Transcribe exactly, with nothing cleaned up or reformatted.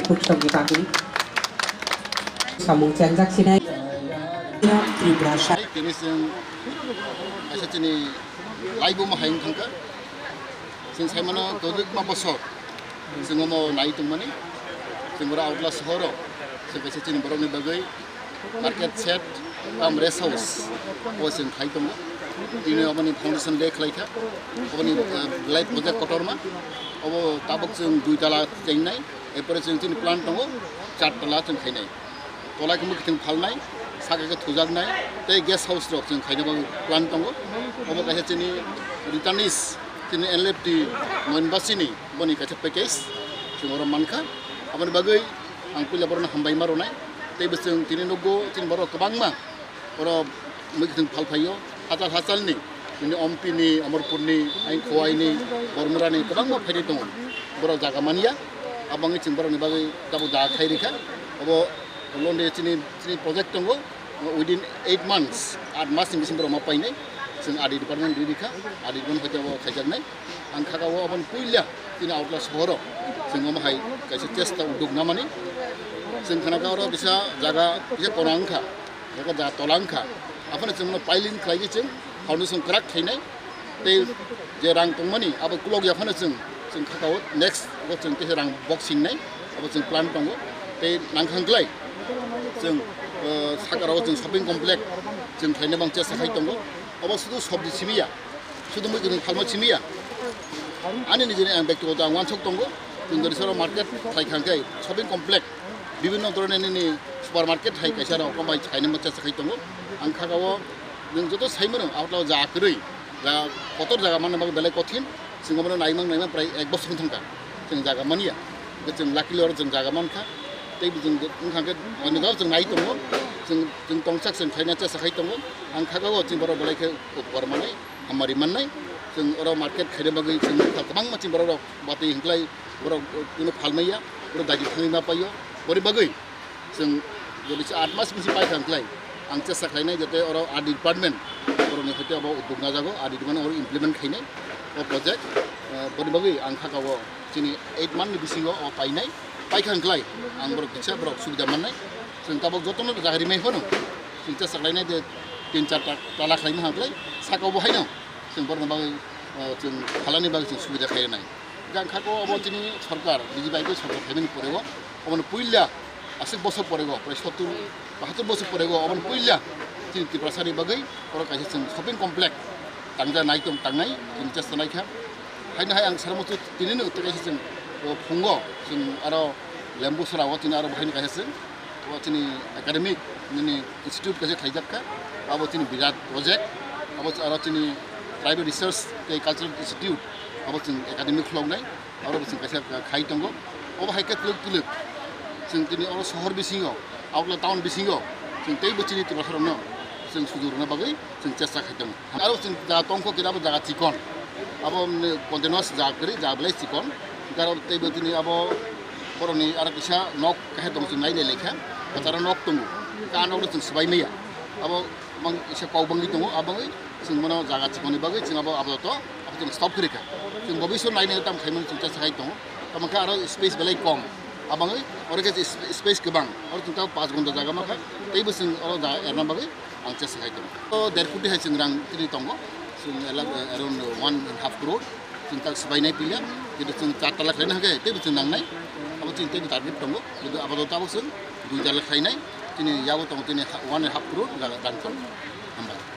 Khuk sokni bagwi samung chengjak sinai Tripura sa. Tini chwng kaisa chini laibuma hai wng thangkha. Chwng saimano kwbangma bosor chwng omo nai tongmani. Chwng oro Agartala sohoro chwng kaisa chini borokni bagwi market shed, um, rest house o chwng khai tongo. Tini oboni foundation day khlaikha. Oboni, eh, belai project kotorma. Obo tabuk chwng dui tala chengnai. Erpore chwng chini plan tongo, char tala chwng khainai. Tola khe mwkhwtwng phalnai, saka khe thujaknai, tei guest house rok chwng khaina bagwi plan tongo. Obo kaisa chini returnees, chini N L F T Moinbasini boni kaisa package chwng oro mankha. Aboni bagwi ang puila borokno hambai ma rwnai. Tei bo chwng tini nukgo chini borok kwbangma oro mwkhwtwng phalphaio, hachal hachalni, bini Ompini, Omorpurni, Ain Khowaini, Bormurani kwbangma phaidi tongo. Borok jaga manya, abangwi chwng borokni bagwi tabuk jaga khai rikha. Obo londe chini, chini project tongo, within eight months, aat mas ni bising borok ma painai, chwng R D department rwi rikha, R D department hoite obo khaijaknai. Ang khaka o aboni puila chini Agartala sohoro chwng omo hai kaisa chesta uduk namani. Chwng khana ka oro kisa jaga kisa kona wngkha, jaga ja tola wngkha. Aphano chwng no piling khlaiwi chwng foundation kwrak khainai. Tei je rang tongmani abo kulok ya phano chwng, chwng khaka o next o chwng kisa rang box singnai, abo chwng plan tongo. Tei nangkhang klai chwng, eh, sakaro chwng shopping complex chwng khlaina bang chesta khai tongo. Obo sudu sobji simi ya. Sudu mui kwrwng phalma simi ya. Ani nijini ang bektigoto ang uansuk tongo. Chwng jodi soro market khlai kha khe shopping complex, bibinno dhoroner nini supermarket hai kaisa rok omo bai khaina ma chesta khai tongo. Ang khaka o nwng joto sai mano, Agartala o jaga kwrwi, jaga kotor jaga manna bagwi belai kothin. Chwng obono naimang naimang prai ek bosor wng thangkha. Chwng jaga manya. Chwng luckily oro chwng jaga mankha. Tei bo chwng wng kha khe onno jagao chwng nai tongo. Chwng, chwng tongsak chwng khaina chesta khai tongo. Ang khaka o chini borok belai khe upkar manai. Hamari mannai, chwng oro market khaina bagwi chwng nukha kwbangma chini borok rok batwi hinklai borok, uh, kuno phalmaiya, borok daidi thangwi ma paio, boni bagwi chwng jodi se aat mas bisi paikha hinklai ang chesta khlainai jate oro R D department borokni hoite abo uduk najago, R D department oro implement khainai o project, uh, boni bagwi ang khaka o chini eight month ni bisingo o painai, paikha hinklai ang borok kisa borok subida mannai, chwng tabuk jotono jaga rimai phano chwng chesta khlainai je tin char ta-, tala khlaima hinklai saka obo haino. Chwng borokni bagwi, uh, chwng phalani bagwi chwng subida khai rwnai. Jang kha ko obo chini sorkar, B J P I P F sorkar phaimani pore o, obono puila aswk bosor pore o, prai sottur bahattur bosor pore o, obono puila chini Tiprasani bagwi oro kaisa chwng shopping complex tangja nai tong tangnai, chwng chesta nai kha. Haino hai ang sara muchung tinino tei kaisa chwng, uh, phungo chwng aro Lembusora o chini aro bahaino kaisa chwng. Abo chini academic nini institute kaisa khlaijak kha. Abo chini birat project. Abo ch-, aro chini tribal research tei cultural institute. Abo chwng academic khuloknai. Abo bo chwng kaisa khai tongo. Obo hai khe twlwk twlwk. Chwng tini oro sohor bisingo, Agartala town bisingo, chwng teibo chini Tiprasa rokno chwng sujur rwna bagwi chwng chesta khai tongo. Aro chwng jaga tongkho khe abo jaga chikon. Abo, mm, continuous jaga kwrwi, jaga belai chikon. Hwnkhe aro teibo tini abo borokni aro kisa nok khe tong chwng nai nai lekha. Kwcharo nok tongo. Hwnkhe ah nokno chwng swbai maya. Abo mang kisa kok bangwi tongo, abo wngwi chwng bono jaga chikonni bagwi chwng abo apadoto abo chwng stop kwrwi kha. Chwng bobiswt nai nai tamo khaimani chwng chesta khai tongo. Tamo khe aro space belai kom. Abo wngwi oro khe sp-, space kwbang. Oro chwng tamo panch ghonta jaga ma kha. Teibo chwng oro jaga erna bagwi ang chesta khai tongo. O der koti hai chwng rang tini tongo. Chwng ela-, around one and half crore. Chwng tak swbainai puila. Kintu chwng char tala khlaina hwnkhe teibo chwng nangnai. Abo chwng teibo target tongo. Kintu apadoto abo chwng dui tala khlainai. Chini yago tongo chini ha-, one and half crore rang, rang tongo. Hambai.